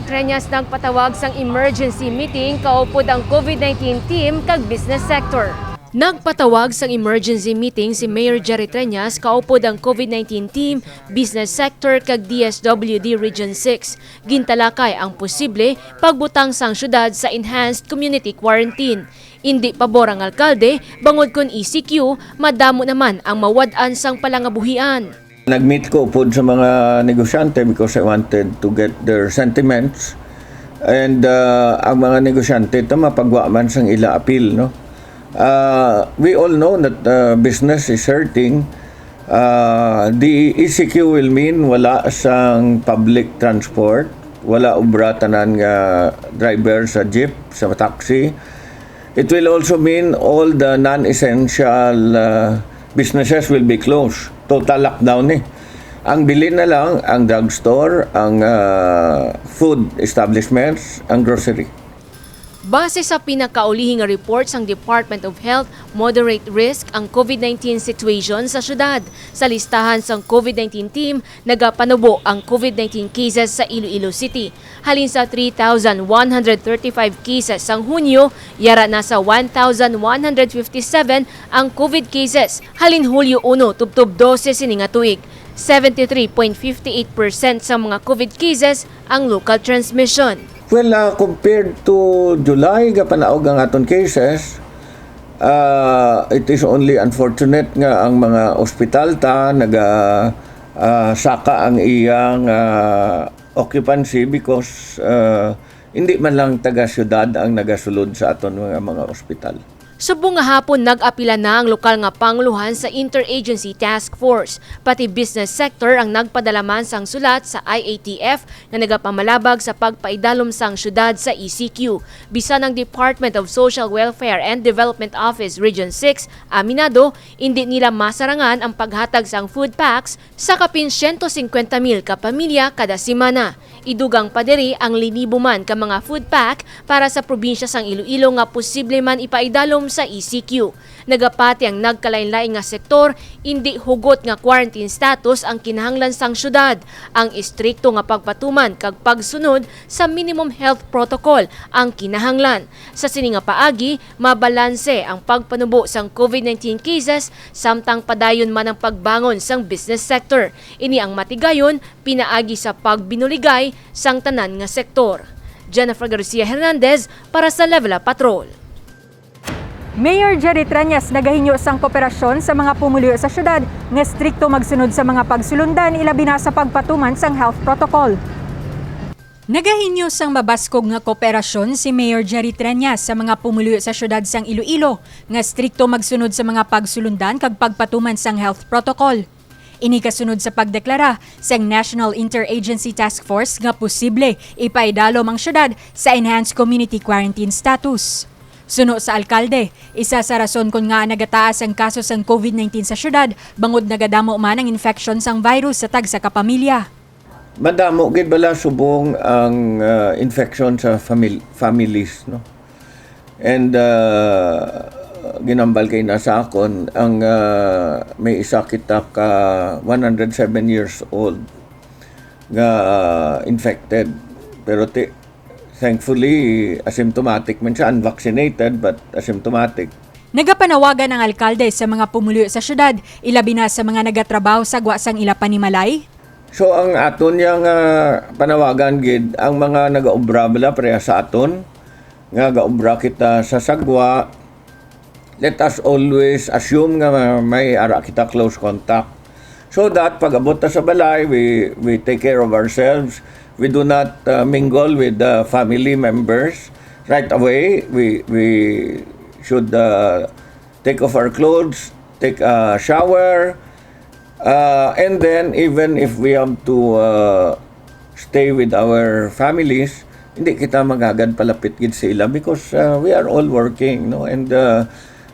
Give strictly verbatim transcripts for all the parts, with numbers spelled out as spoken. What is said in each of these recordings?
Treñas nagpatawag sang emergency meeting kaupod ang COVID nineteen team kag business sector. Nagpatawag sang emergency meeting si Mayor Jerry Treñas kaupod ang COVID nineteen team, business sector kag D S W D Region six. Gintalakay ang posible pagbutang sang syudad sa enhanced community quarantine. Indi pabor ang alkalde, bangod kon E C Q, madamo naman ang mawad-an sang palangabuhian. Nag-meet ko upod sa mga negosyante because I wanted to get their sentiments. And, uh, ang mga negosyante, ito mapagwa man sang ila apil, no? Uh, we all know that, uh, business is hurting. Uh, the E C Q will mean wala sang public transport, wala obra tanan nga driver sa jeep, sa taxi. It will also mean all the non-essential, uh, businesses will be closed. Total lockdown ni. Ang bilin na lang ang drugstore, ang, uh, food establishments, ang grocery. Base sa pinakaulihi nga report sang Department of Health, moderate risk ang COVID nineteen situation sa syudad. Sa listahan sang COVID nineteen team, nagapanubo ang COVID nineteen cases sa Iloilo City. Halin sa three thousand one hundred thirty-five cases sang Hunyo, yara na sa one thousand one hundred fifty-seven ang COVID cases halin Hulyo uno tubtob dose sini nga tuig. Seventy-three point fifty-eight percent sa mga COVID cases ang local transmission. Well, ah, compared to July, gapanaog ang aton cases. Ah, it is only unfortunate nga ang mga ospital ta naga, ah, saka ang iyang, ah, occupancy because, ah, hindi man lang taga-syudad ang nagasulod sa aton nga mga ospital. Subong nga hapon, nag-apila na ang lokal nga pangulohan sa Interagency Task Force. Pati business sector ang nagpadala man sang sulat sa I A T F nga nagapamalabag sa pagpaidalom sang syudad sa E C Q. Bisan ang Department of Social Welfare and Development Office Region six aminado, indi nila masarangan ang paghatag sang food packs sa kapin siyento singkwenta mil ka pamilya kada semana. Idugang pa diri ang linibo man ka mga food pack para sa probinsya sang Iloilo nga posible man ipaidalom sa E C Q. Nagapati ang nagkalainlain nga sektor, indi hugot nga quarantine status ang kinahanglan sang syudad. Ang estrikto nga pagpatuman kag pagsunod sa minimum health protocol ang kinahanglan. Sa sini nga paagi, mabalanse ang pagpanubo sang COVID nineteen cases samtang padayon man ang pagbangon sang business sector. Ini ang matigayon pinaagi sa pagbinuligay sang tanan nga sektor. Jennifer Garcia Hernandez para sa Level Up Patrol. Mayor Jerry Treñas nagahinyo sang kooperasyon sa mga pumuluyo sa syudad nga estrikto magsunod sa mga pagsulundan, ilabi na sa pagpatuman sang health protocol. Nagahinyo sang mabaskog nga kooperasyon si Mayor Jerry Treñas sa mga pumuluyo sa syudad sang Iloilo nga estrikto magsunod sa mga pagsulundan kag pagpatuman sang health protocol. Ini kasunod sa pagdeklara sang National Interagency Task Force nga posible ipaidalom ang syudad sa enhanced community quarantine status. Suno sa alkalde, isa sa rason kon ngaa nagataas ang kaso sang COVID nineteen sa syudad bangod nagadamo man ang infeksyon sang virus sa tagsa ka pamilya. Madamo gid bala subong ang, ah, infection sa famil-, families, no? And, ah, ginambal kay na sa akon ang, ah, may isa kita ka one hundred seven years old nga, ah, infected. Pero ti-, thankfully, asymptomatic man siya, unvaccinated but asymptomatic. Nagapanawagan ang alkalde sa mga pumuluyo sa syudad, ilabi na sa mga nagatrabaho sa gwa sang ila panimalay. So, ang aton yang, ah, panawagan gid, ang mga nagaobra bala pareha sa aton, nga gaobra kita sa sagwa, let us always assume nga may ara kita close contact. So that pag abot ta sa balay, we, we take care of ourselves. We do not, uh, mingle with the family members. Right away, we, we should, uh, take off our clothes, take a shower, uh, and then even if we have to, uh, stay with our families, hindi kita magagad palapit gid sa ila because, uh, we are all working, no? And, uh,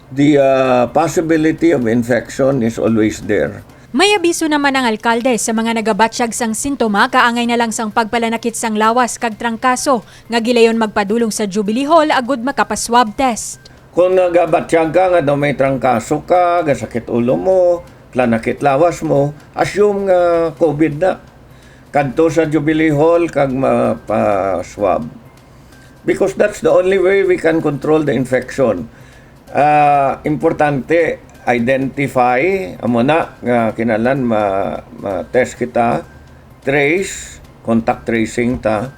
the, uh, possibility of infection is always there. May abiso naman ang alkalde sa mga nagabatyag sang sintoma kaangay na lang sang pagpalanakit sang lawas kag trangkaso nga gilayon magpadulong sa Jubilee Hall agud makapa-swab test. Kung nagabatyag ka nga daw may trangkaso ka, gasakit ulo mo, planakit lawas mo, assume nga COVID na. kadto sa Jubilee Hall kag mapa-swab. Because that's the only way we can control the infection. Ah, importante, identify, amo na nga kinahanglan ma-, ma-test kita, trace, contact tracing ta.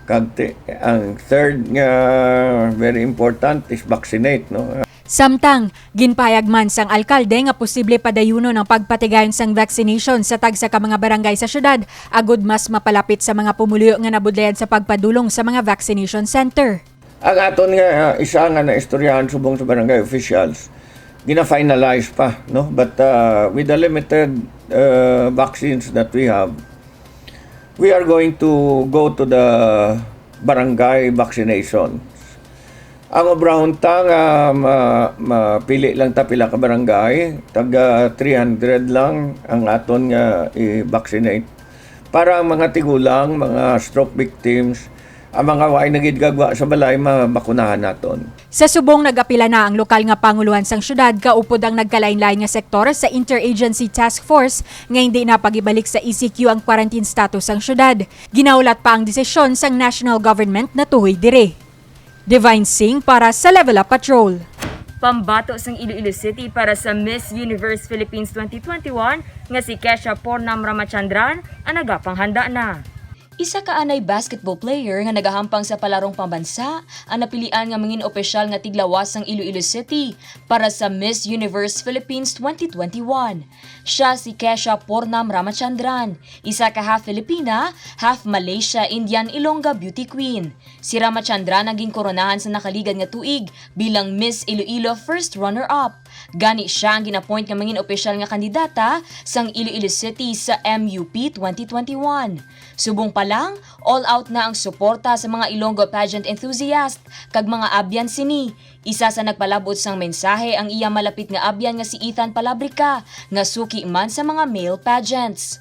Kag ti-, ang third nga very important is vaccinate, no? Samtang, ginpahayag man sang alkalde nga posible padayunon ang pagpatigayon sang vaccination sa tagsa ka mga barangay sa syudad, agud mas mapalapit sa mga pumuluyo nga nabudlayan sa pagpadulong sa mga vaccination center. Ang aton nga, ah, isa nga naistoryahan subong sa barangay officials, gina-finalize pa, no? But, ah, with the limited, ah, vaccines that we have, we are going to go to the barangay vaccinations. Ang obrahon ta nga ma-, mapili lang ta pila ka barangay, taga three hundred lang ang aton nga i-vaccinate. Para ang mga tigulang, mga stroke victims, ang mga waay nagidgagwa sa balay, mabakunahan naton. Sa subong, nag-apila na ang lokal nga pangulohan sang syudad, kaupod ang nagkalain-lain nga sektor sa Interagency Task Force nga hindi na pagibalik sa E C Q ang quarantine status sang syudad. Ginahulat pa ang desisyon sang national government natuhoy diri. Divine Singh para sa Level Up Patrol. Pambato sang Iloilo City para sa Miss Universe Philippines twenty twenty-one nga si Kesha Pornam Ramachandran ang nagapanghanda na. Isa ka anay basketball player nga nagahampang sa palarong pambansa ang napilian nga mangin opisyal nga tiglawas sang Iloilo City para sa Miss Universe Philippines twenty twenty-one. Siya si Kesha Pornam Ramachandran, isa ka half Filipina, half Malaysia Indian Ilongga beauty queen. Si Ramachandran ang ginkoronahan sa nakaligad nga tuig bilang Miss Iloilo first runner-up. Gani siya ang gin-appoint nga mangin opisyal nga kandidata sang Iloilo City sa M U P twenty twenty-one. Subong pa lang, all out na ang suporta sa mga Ilonggo pageant enthusiast kag mga abyan sini. Isa sa nagpalab-ot sang mensahe ang iya malapit nga abyan nga si Ethan Palabrica, nga suki man sa mga male pageants.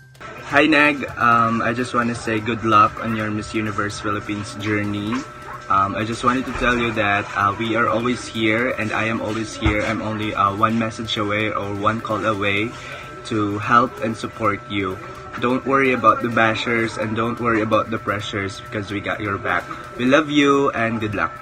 Hi, Neg. Um, I just wanna say good luck on your Miss Universe Philippines journey. Um, I just wanted to tell you that, uh, we are always here, and I am always here. I'm only, uh, one message away or one call away to help and support you. Don't worry about the bashers and don't worry about the pressures because we got your back. We love you and good luck.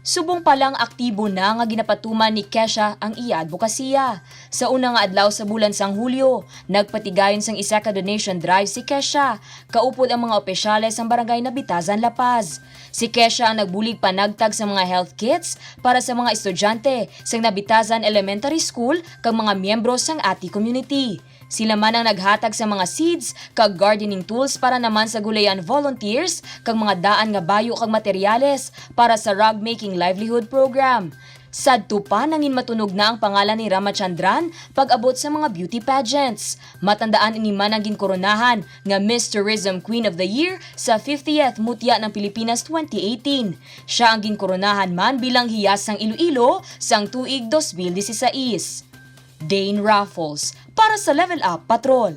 Subong pa lang, aktibo na nga ginapatuman ni Kesha ang iya adbokasiya. Sa una nga adlaw sa bulan sang Hulyo, nagpatigayon sang isa ka donation drive si Kesha, kaupod ang mga opisyales sang Barangay Nabitazan, La Paz. Si Kesha ang nagbulig panagtag sa mga health kits para sa mga estudyante sang Nabitazan Elementary School kag mga miyembro sang Ati Community. Sila man ang naghatag sa mga seeds kag gardening tools para naman sa gulayan volunteers kag mga daan nga bayo kag materyales para sa Rug Making Livelihood Program. Sadto pa, nangin matunog na ang pangalan ni Ramachandran pag-abot sa mga beauty pageants. Matandaan, ini man ang ginkoronahan nga Miss Tourism Queen of the Year sa fiftieth Mutya ng Pilipinas twenty eighteen. Siya ang ginkoronahan man bilang Hiyas sang Iloilo sang tuig dos mil dieciséis. Dane Raffles para sa Level Up Patrol.